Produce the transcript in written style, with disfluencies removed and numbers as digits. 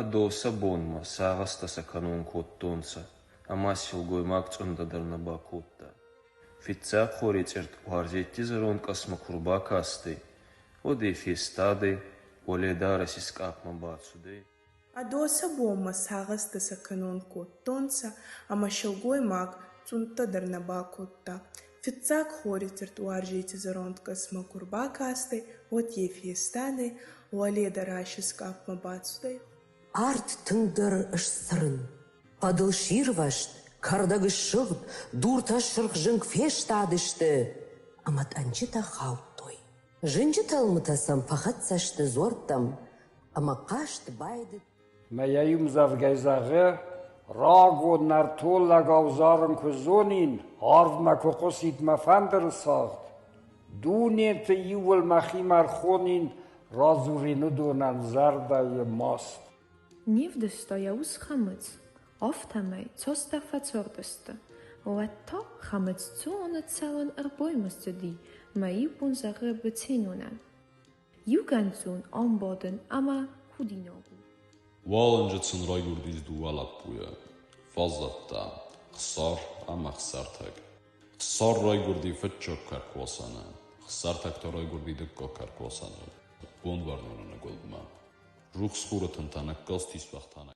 Ӕдосӕ бонмӕ сагъӕстӕ сӕ кӕнон кодтонцӕ, ӕма силгоймаг цъундӕ дӕр нӕ бакодта. Фиццаг хори цъирт Уарзетти зӕронд къӕсмӕ ку рбакастӕй, уӕд е фестадӕй, уӕледарӕси скъапмӕ бацудӕй. Ӕдосӕ бонмӕ сагъӕстӕ сӕ кӕнон кодтонцӕ, ӕма силгоймаг цъундӕ дӕр нӕ бакодта. Фиццаг хори цъирт Уарзети зӕронд къӕсмӕ ку рбакастӕй, уӕд е фестадӕй, уӕледарӕси скъапмӕ бацудӕй. Арт тынгдӕр сцырын. Хъӕдыл сирвӕзт, кӕрдӕг ссыгъд, дуртӕ сырх зынг фестадысты ӕмӕ тъӕнджытӕ хаудтой. Зынджы тӕлмытӕ сӕм фӕхӕццӕ сты дзуӕрттӕм ӕмӕ хъазт байдыдта. Мӕ иу мдзӕвгӕй зӕгъы: Рагон нӕртон лӕгау зарын куы зонин, арвмӕ куы хъуысид мӕ фӕндыры цагъд, дунеты иууыл мӕхимӕ ӕрхонин, радзурин уыдонӕн зӕрдӕйы маст. Не вдыста йӕ ус Хӕмыц, афтӕмӕй цасдӕр фӕцардысты. Уӕд та Хӕмыц цуаны цӕуын ӕрбаймысыди мӕ иу бон зӕгъы Быценонӕн: Иугӕндзон ам бадын ӕмӕ худинаг у. Уалынджы сын райгуырдис дыууӕ лӕппуйы, фаззӕттӕ, Хсар ӕмӕ Хсӕртӕг. Хсар райгуырди фыццаг кӕркуасӕны, Хсӕртӕг та райгуырди дыккаг кӕркуасӕны, Бонвӕрноны ныгуылдмӕ. Рухс хуры тынтӕ ныккалстис уӕхтӕнӕг.